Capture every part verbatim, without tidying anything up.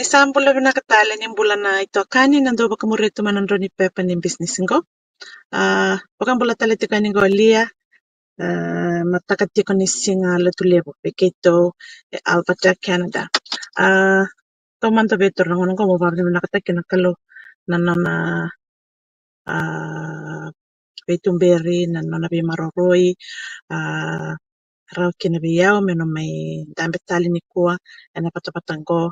Sa bula vinaka tale, ni bula na itokani na dau vakamuria tu mai na drau ni pepa ni bisinisi qo. A, vakabula tale tiko yani qo Lia, a, mataka tiko ni siga Lotulevu vei keitou e Alberta, Canada. A, taumada vei iratou na gauna qo, mo vakavinavinakataki na Kalou na nona, a, veituberi, na nona veimaroroi, a, rawa kina vei au meu na mai dabe tale nikua ena vatavata qo,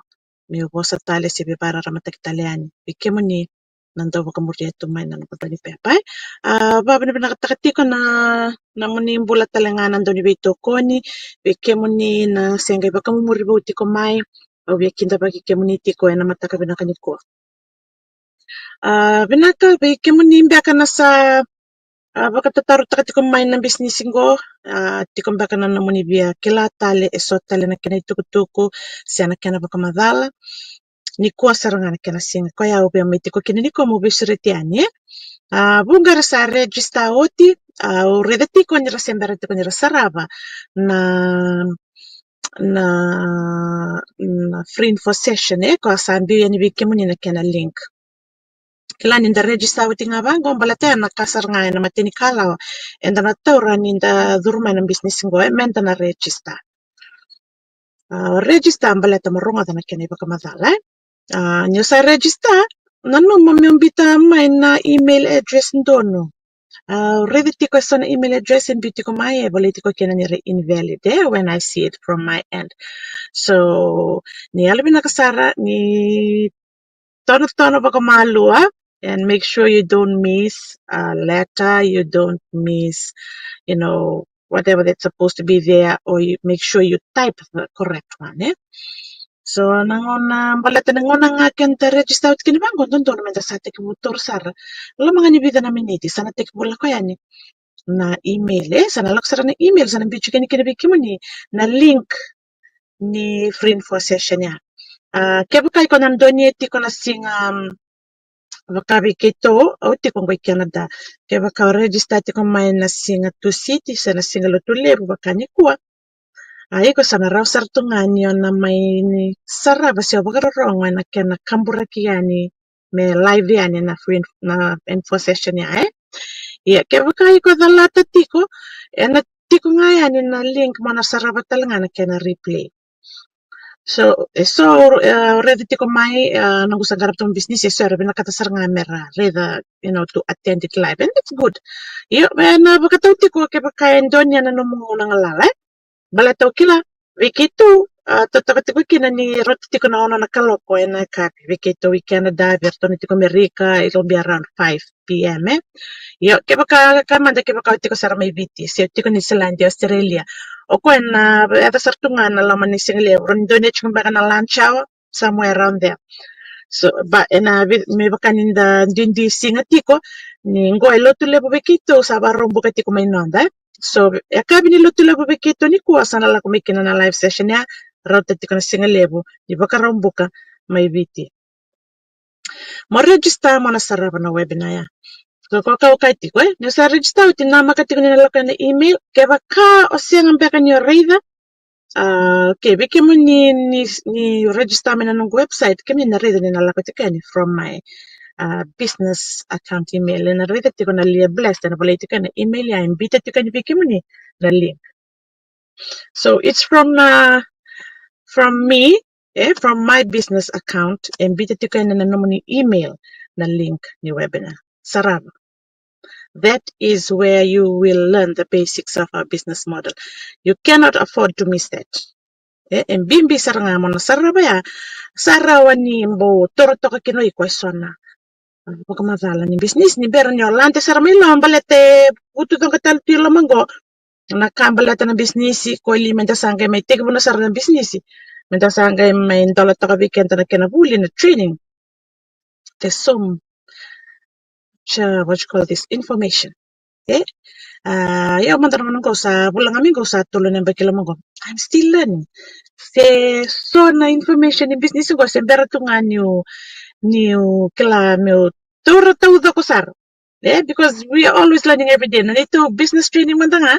meu vosa tale se veivakararamataki tale yani vei kemuni na dau vakamuria tu mai na noqu drau ni pepa. A, vakavinavinakataka tiko na, nomuni bula tale ga na dau ni veitokoni, vei kemuni na se qai vakamumuri vou tiko mai, au via kidavaki kemuni tiko ena mataka vinaka nikua. A, vinaka vei kemuni beka na sa, a, vakatatarotaka tiko mai na bisinisi qo, a, tiko beka na nomuni via kila tale eso tale na kena itukutuku se na kena vakamacala. Nikua sara ga na kena siga koya au via mai tiko kina nikua mo veisureti yani, e. A, vuqa era sa register oti, a, au raica tiko ni ra se bera tiko ni ra sarava na, na, na free info session, e, ko a sa biu yani vei kemuni na kena link. Kila ni da register oti ga vaqo, baleta ya na ka sara ga ena imatai ni kalawa eda na taura ni da curu mai na bisinisi qo, e, meda na register. A, register baleta mo rogoca na kena ivakamacala, e. A, ni o sa register, nanuma meu biuta mai na email address donu. A, raica tiko eso na email address e biu tiko mai, e volai tiko kina ni ra invalid, e, when I see it from my end. So, ni yalovinaka sara, ni tonotono vakamalua, and make sure you don't miss a letter, you don't miss, you know, whatever that's supposed to be there, or you make sure you type the correct one, e. So, na gauna, baleta na gauna ga keda register oti kina vaqo, dodonu meda sa tekivu taura sara. Loma ga ni vica na miniti, sa na tekivu lako yani na email, e, sa na lako sara na email, sa na biu tiko yani kina vei kemuni na link ni free info session ya. A, kevaka iko na donate tiko na siga, um, vaka vei keitou, au tiko qo i Canada. Kevaka o register tiko mai na siga Tusiti se na siga Lotulevu vaka nikua, a, iko sa na rawa sara tu ga ni o na mai ni sarava se o vakarorogo ena kena kaburaki yani me live yani na free inf-, na info session ya, e. Ia, kevaka iko calata tiko, ena tiko ga yani na link mo na sarava tale ga na kena replay. So, e so, e, raica tiko mai, e, noqu sa qarava tu na bisinisi, e so era vinakata sara ga mera raica, you know, to attend it live, and that's good. Io, e, na vakatau tiko kevaka e donu na nomu gauna galala, e. Baleta au kila, vei keitou, a, totoka tiko kina ni rauta tiko na ono na kaloko ena yakavi. Vei keitou i Canada, vei iratou na tiko Amerika, it'll be around five p.m., e. Io, kevaka, ka mada kevaka o tiko sara mai Viti, se o tiko Niusiladi, Australia. O koya na, e, yaco sara tu ga na loma ni sigalevu, rawa ni donate tiko beka na lunch hour, somewhere around there. So, ba, ena vi-, me vaka ni da duidui siga tiko, ni qo e Lotulevu vei keitou sa Vakaraubuka tiko mai noda, e. So, e yakavi ni Lotulevu vei keitou nikua sa na lako mai kina na live session ya, rauta tiko na sigalevu ni Vakaraubuka mai Viti. Mo register mo na sarava na webinar ya. So, ko kau kaya tiko, e, ni o sa register oti, namaka tiko ni na lako ena email. Kevaka o sega beka ni o raica, a, okay, vei kemuni ni, ni register mai na noqu website, kemuni na raica ni na lako tiko yani from my, a, business account email. Ena raica tiko na Lia Blessed, ena volai tiko ena email ya, e biuta tiko yani vei kemuni na link. So it's from, uh, from me, e, from my business account, e biuta tiko ena nomuni email na link ni webinar. Sarava. That is where you will learn the basics of our business model. You cannot afford to miss that. E, e bibi sara ga mo na sarava ya, sa rawa ni bau toro toka kina o iko eso na, a, vakamacala ni bisinisi, ni bera ni o lade sara mai loma, baleta e vutucoqa tale tu i loma qo na ka baleta na bisinisi, ko li meda sa qai mai tekivuna sara na bisinisi, meda sa qai mai dola toka vei keda na kena vuli, na training. There's so much, uh, what you call this, information. E? A, io, mada na gauna qo sa, vula ga mai qo sa tolu na yabaki loma qo. I'm still learning. Se so na information ni business qo se bera tu ga niu, niu kila meu taura taucoko sara. E, because we are always learning every day. Na neitou business training mada ga,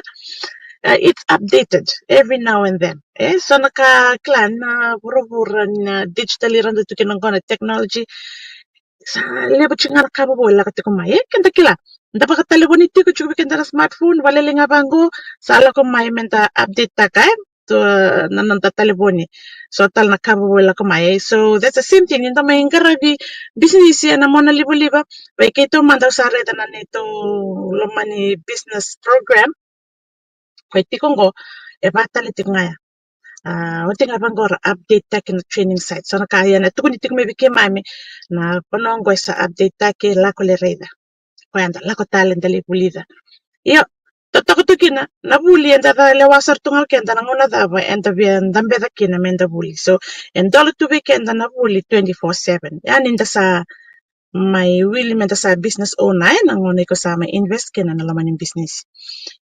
Uh, it's updated every now and then. E so na ka kila na vuravura na digital ira da tu kina qo na technology. Sa levu tiko ga na ka vovou e lako tiko mai e keda kila. Da vakatalevoni tiko tiko vei keda na smartphone, valele ga vaqo, sa lako mai me da update taka e tu na noda talevoni. So tale na ka vovou e lako mai. So that's the same thing ni da mai qaravi bisinisi ena mona livaliva. Vei keitou mada au sa raica na neitou lomani business program. Ko e tiko qo e vatale tiko ga ya. A oti ga vaqo ra update taki na training site. So na ka ya na tukuni tiko mai vei keimami na vanua qo e sa update taki, lako le raica. Ko ya da lako tale da le vulica. Io, totoka tu kina na vuli eda ca lewa sara tu ga o keda na gauna cava eda via da beca kina me da vuli. So e dola tu vei keda na vuli twenty four seven. Ya ni da sa mai wili me da sa business owner e na gauna iko sa mai invest kina na loma ni business.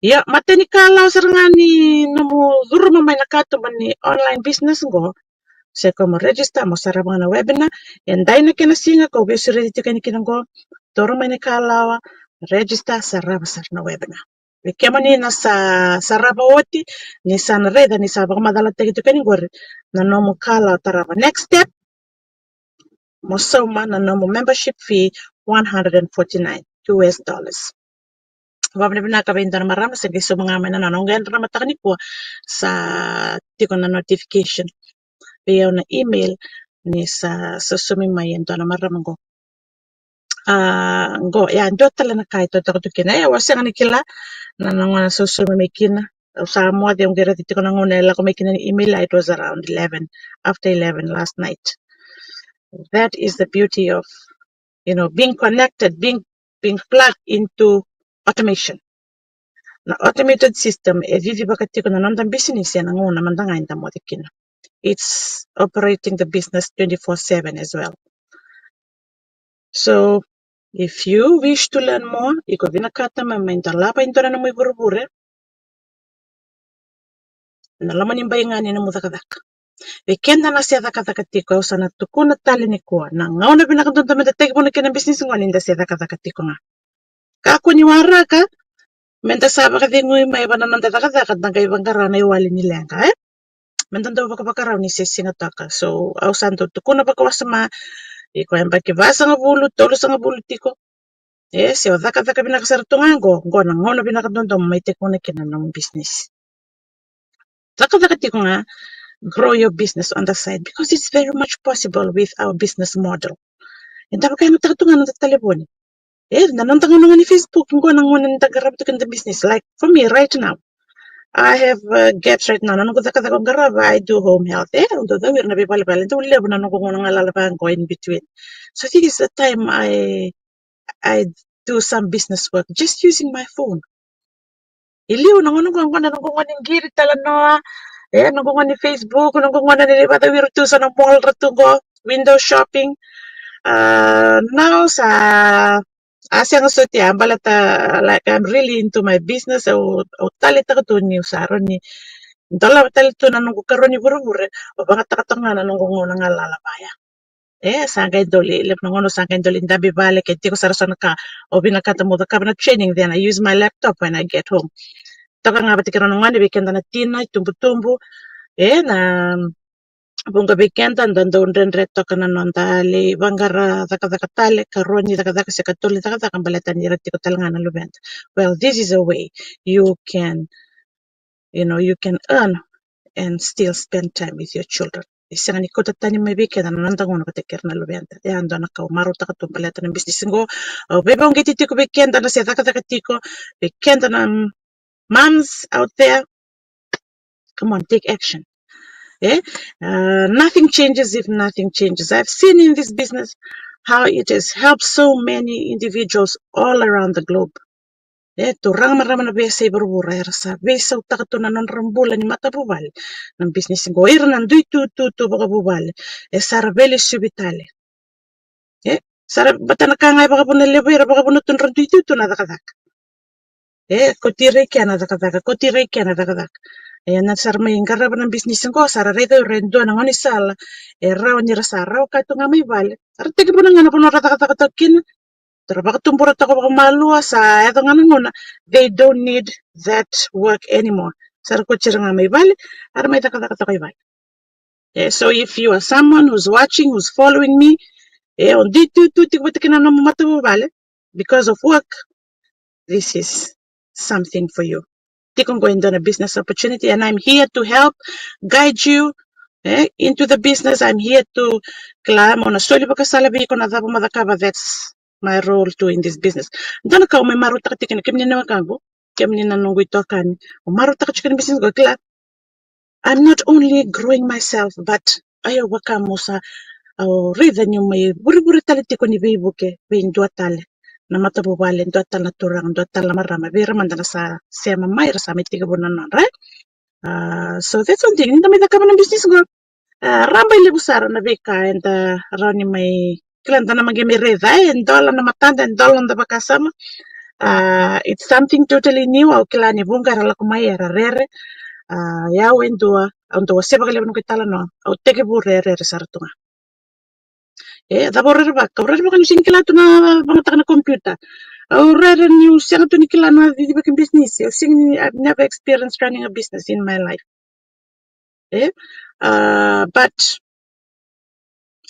Io, mata ni ka lawa sara ga ni nomu curuma mai na katuba ni online business qo. Se ko mo register mo sarava ga na webinar. E dai na kena siga ko veisureti tiko yani kina qo. Toro mai na ka lawa, register, sarava sara na webinar. Vei kemuni na sa sarava oti, ni sa na raica ni sa vakamacalataki tiko yani qori na nomu ka lawa tarava. Next step, mo sauma na nomu membership fee one hundred and forty nine U S dollars. Vavinavinaka vei dua na marama se qai sauma ga mai na nona, au qai drama taka nikua sa tiko na notification vei au na email ni sa saumi mai e dua na marama qo. A qo ya dua tale na ka e totoka tu kina e au a sega ni kila na nona saumi mai kina. Au sa moce au qai raica tiko na gauna e lako mai kina na email, it was around eleven, after eleven last night. That is the beauty of, you know, being connected, being being plugged into automation. Na automated system e cicivaka tiko na noda bisinisi ena gauna mada ga eda moce kina. It's operating the business twenty four seven as well. So if you wish to learn more, iko vinakata me mai dolava e dua na nomu ivurevure na loma ni bai ga ni nomu cakacaka. Vei keda na se cakacaka tiko, au sa na tukuna tale nikua, na gauna vinaka duadua me da tekivuna kina bisinisi qo ni da se cakacaka tiko ga. Kakua ni waraka me da sa vakacegui mai va na noda cakacaka da qai vaqara na iwali ni leqa e me da dau vakavakarau ni se siga toka. So au sa dau tukuna vakawasoma, iko yabaki vasagavulu, tolusagavulu tiko, e se o cakacaka vinaka sara tu ga qo, qo na gauna vinaka duadua mo mai tekivuna kina na nomu bisinisi. Cakacaka tiko ga, grow your business on the side because it's very much possible with our business model. Eda vakayagataka tu ga na noda talevoni. E na noda gauna ga ni Facebook qo na gauna ni da qarava tu kina da business. Like for me right now, I have uh, gaps right now. Na noqu cakacaka au qarava, I do home health. E au dau cau ira na veivalevale, dau levu na noqu gauna galala vaqo in between. So I think it's the time I I do some business work just using my phone. I liu na gauna qo, gauna noqu gauna ni qiri talanoa, e noqu gauna ni Facebook, noqu gauna ni lai vakacau ira tu sa na mall ra tu qo, window shopping. Uh, now sa a sega soti a baleta, like, I'm really into my business. Au taleitaka tu niu sa rawa ni dolava tale tu na noqu karua ni vurevure, au vagataka toka ga na noqu gauna galala vaya. E sa qai doli, levu na gauna sa qai doli dabe i vale ke tiko sara so na ka au vinakata mo cakava na training, then I use my laptop when I get home. Toka ga vata kei rau na gone, vei keda na tina, itubutubu, e na vuqa vei keda da dau dredre toka na noda lai vaqara cakacaka tale, karua ni cakacaka se katolu ni cakacaka baleta ni ra tiko tale ga na luveda. Well, this is a way you can you know, you can earn and still spend time with your children. E sega ni kauta tani mai vei keda na noda gauna vata kei ira na luveda. E a dua na ka au marautaka tu baleta na bisinisi qo. Au veivauqeti tiko vei keda na se cakacaka tiko, vei keda na moms out there. Come on, take action. Eh? Uh, nothing changes if nothing changes. I've seen in this business how it has helped so many individuals all around the globe. E turaga, marama na veiyasai vuravura era sa veisautaka tu na nodra bula ni matavuvale na bisinisi qo. Ira na dui tututu vakavuvale e sa ra veilesui tale. E sa ra, vata na ka ga e vakavuna levu, era vakavuna tu na dui tutu na cakacaka. E kauti ira i kea na cakacaka, kauti ira i kea na cakacaka. E na sa ra mai qarava na bisinisi qo, sa ra raica e dua na gaunisala e rawa ni ra sa rawa ka tu ga mai vale, sa ra tekivuna ga na vanua ra cakacaka toka kina. Ra vakatubura toka vakamalua, sa yaco ga na gauna they don't need that work anymore. sa ra kauti ira ga mai vale, era mai cakacaka toka i vale. E, so if you are someone who's watching, who's following me, e o dui tu tu tiko vata kina na nomu matavuvale because of work, this is something for you. Tiko qo e dua na business opportunity, and I'm here to help guide you, e, into the business. I'm here to, kila, mo na soli vakasala vei iko na cava mo cakava. That's my role too in this business. Dua na ka au mai marautaka tiko kina, kemuni na wekaqu, kemuni na noqu itokani, au marautaka tiko kina business qo, kila. I'm not only growing myself, but au vakamusa, au raica niu mai vurevure tale tiko ni veivuke vei dua tale na matavuvale, dua tale na turaga, dua tale na marama, vei ira mada na sa sema mai, ra sa mai tekivu na nodra. Uh, so that's one thing, ni da mai cakava na business qo. Uh, raba i levu sara na veika eda rawa ni mai, kila, da na maqe mai raica, e dola na matada, e dola na vakasama. Uh, it's something totally new. Au kila ni vuqa era lako mai era rere. Uh, o yau e dua, au dau wasea vakalevu na noqu italanoa, au tekivu rerere sara tu ga. E cava au rerevaka? Au rerevaka niu sega ni kila tu na vagataka na computer. Au rere niu sega tu ni kila na cicivaki business. Au sega ni, I've never experienced running a business in my life. E, uh, but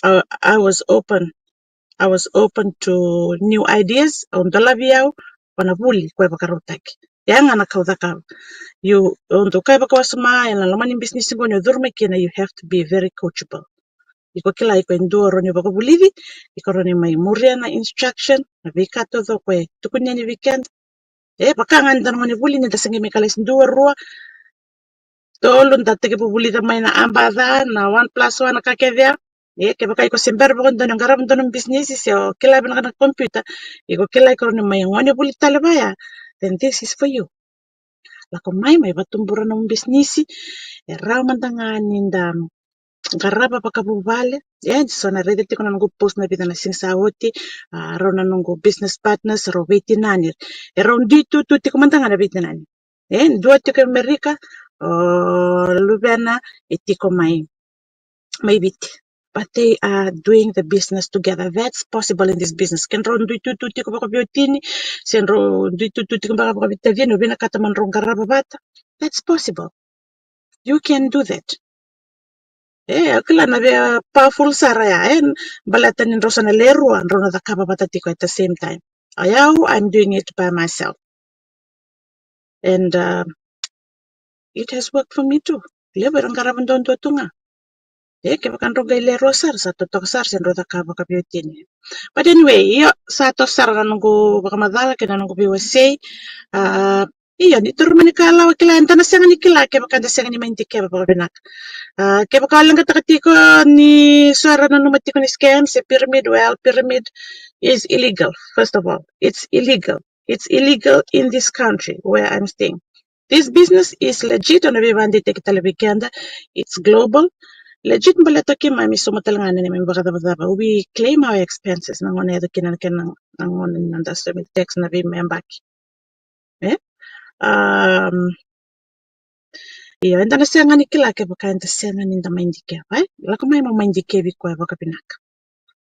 uh, I was open. I was open to new ideas. Au dolavi au vua na vuli ko e vakarautaki. Ya ga na ka au cakava. You, au dau kaya vakawasoma ena loma ni business qo, ni o curu mai kina, you have to be very coachable. Iko kila, iko e dua o rawa ni vakavulici, iko rawa ni mai muria na instruction, na veika taucoko e tukuni yani vei keda. E vaka ga ni da na gone vuli, ni da se qai mai kalasi dua, rua, tolu, da tekivu vulica mai na a ba ca, na one plus one, na ka kece ya. E kevaka iko se bera vakadua ni qarava dua na bisinisi se o kila vinaka na computer, iko kila iko rawa ni mai gone vuli tale vaya, then this is for you. Lako mai, mai vatubura nomu bisinisi. E rawa mada ga ni da qarava vakavuvale. E, ni so na raica tiko na noqu post na vica na siga sa oti, a, rau na noqu business partners, rau veitinani. E rau dui tutu tiko mada ga na veitinani. E dua tiko e Amerika, o luvena e tiko mai, mai Viti. But they are doing the business together. That's possible in this business. Ke drau dui tutu tiko vakaveiwatini, se drau dui tutu tiko vaka, vakaveitacini, o vinakata mo drau qarava vata. That's possible. You can do that. E, au kila na vei powerful sara ya, e, baleta ni drau sa na lewe rua, drau na cakava vata tiko at the same time. O yau, I'm doing it by myself. And, uh, it has worked for me too. Levu era qarava duadua tu ga. E, kevaka drau qai lewe rua sara, sa totoka sara se drau cakava vakaveiwatini. But anyway, io, sa toso sara na noqu vakamacala kei na noqu veiwasei. Uh, io, ni turu mai ni kalawa, kila, eda na sega ni kila kevaka eda sega ni mai dikeva vakavinaka. Uh, kevaka o leqataka tiko ni so era nanuma tiko ni scam se pyramid, well, pyramid is illegal, first of all. It's illegal. It's illegal in this country where I'm staying. This business is legit, o na veivakadeitaki tale vei keda. It's global. Legit baleta o keimami sauma tale ga na neimami vakacavacava. We claim our expenses, na gauna e yaco kina na kena, na gauna ni noda submit tax, na veimeyabaki. E? Um, io, eda na sega ni kila kevaka eda sega ni da mai dikeva, e? Lako mai mo mai dikevi koya vakavinaka.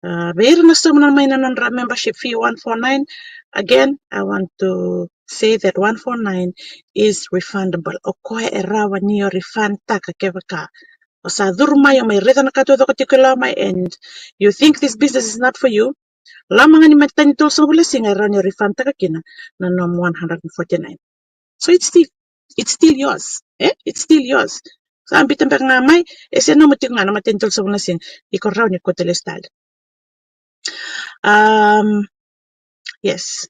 Uh, vei ira na sauma mai na nodra membership fee one four nine, again, I want to say that one four nine is refundable. O koya e rawa ni o refund taka kevaka o sa curu mai, o mai raica na ka taucoko tiko i loma, and you think this business is not for you, loma ga ni matai ni tolusagavulu na siga e rawa ni o refund taka kina na nomu one hundred and forty-nine. So it's still, it's still yours, e? It's still yours. Sa biuta beka ga mai, e se nomu tiko ga na matai ni tolusagavulu na siga, iko rawa ni kauta lesu tale. Um, yes.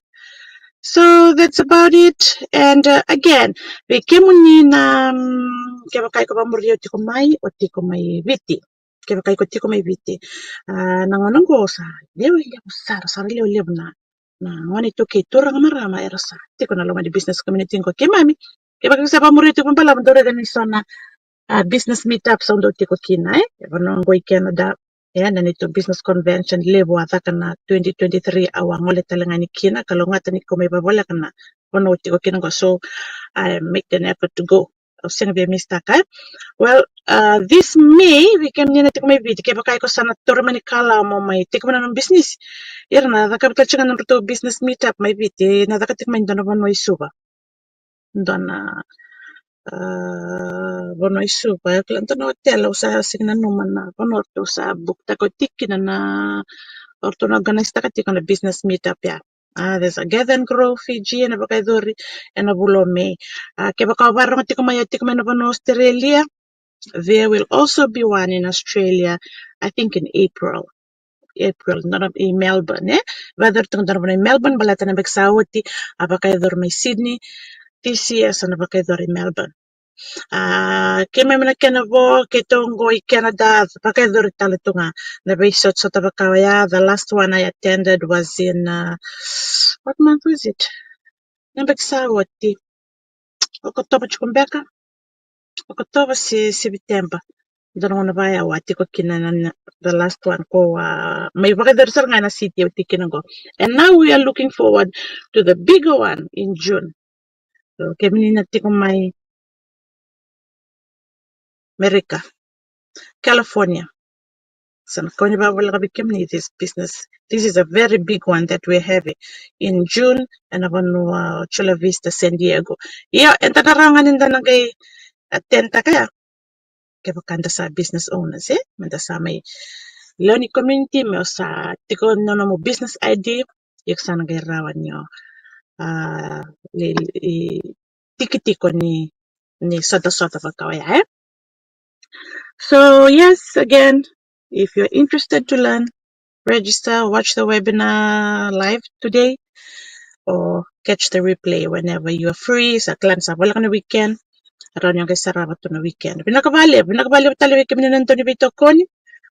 So that's about it. And, uh, again, vei kemuni na, um, kevaka iko vakamuria o tiko mai, o tiko mai Viti. Kevaka iko tiko mai Viti. Uh, na gauna qo sa lewe levu sara, sa lewe levu na, na gone iTaukei, turaga, marama era sa tiko na loma ni business community qo keimami. Kevaka iko sa vakamuria tiko mai balavu, dou raica ni so na, uh, business meetups au dau tiko kina, e? E vanua qo i Canada, e, na neitou business convention levu a caka na twenty twenty-three, au a gole tale ga yani kina, kalougata ni ko mai vakavoleka na vanua au tiko kina qo. So I make an effort to go. Au sega via mistaka, e. Well, uh, this May, vei kemuni na tiko mai Viti, kevaka iko sa na taura mai ni kalawa mo mai tekivu na nomu business, ira na cakava tale tiko ga na nodratou business meetup mai Viti, na caka tiko mai dua na vanua i Suva. Dua na a, vanua i Suva, e kila dua na hotel au sa sega ni nanuma na vanua ratou sa book taka oti kina na, o ratou na organise taka tiko na business meet up ya. A, there's a Gather and Grow Fiji ena vakayacori ena vula o May. A, kevaka o vakarogo tiko mai, o tiko mai na vanua Australia, there will also be one in Australia, I think in April. April, dua na i Melbourne, e? Vakayacori tiko dua na vanua i Melbourne, baleta na yabaki sa oti a vakayacori mai Sydney. This year sa na vakayacori i Melbourne. A, keimami na kena vo, keitou qo i Canada, vakayacori tale tu ga na veisotasota vaka oya. The last one I attended was in, uh, what month was it? Na yabaki sa oti. Okotova tiko beka? Okotova se, se September. Dua na gauna vaya au a tiko kina na, na, the last one ko, a, mai vakayacori sara ga ena city au tiko kina qo. And now we are looking forward to the bigger one in June. So, kemuni na tiko mai Merika, California, sa na kau ni vakavoleka vei kemuni this business. This is a very big one that we're having in June ena vanua o Chula Vista, San Diego. Io, eda na rawa ga ni da na qai attend taka ya kevaka da sa business owners, e? Me da sa mai lewe ni community, me o sa tiko na nomu business I D, iko sa na qai rawa ni o, a, li, li, tiki tiko ni, ni sotasota vaka oya, e? So yes, again, if you're interested to learn, register, watch the webinar live today, or catch the replay whenever you are free. Sa kila ni sa voleka na weekend, rawa ni o qai sarava tu na weekend. Vinaka vakalevu, vinaka vakalevu tale vei kemuni na dau ni veitokoni.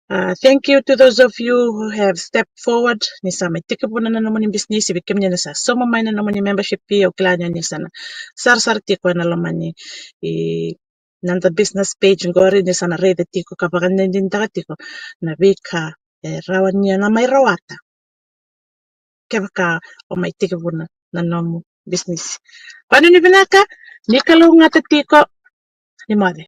Uh, thank you to those of you who have stepped forward. Ni sa mai tekivuna na nomuni bisinisi, vei kemuni na sa sauma mai na nomuni membership fee, au kila ni o ni sa na sarasara tiko ena loma ni, i, noda business page qori, ni sa na raica tiko ka vakadinadinataka tiko na veika e rawa ni o na mai rawata kevaka o mai tekivuna na nomu bisinisi. Vanuinui vinaka, ni kalougata tiko, ni moce.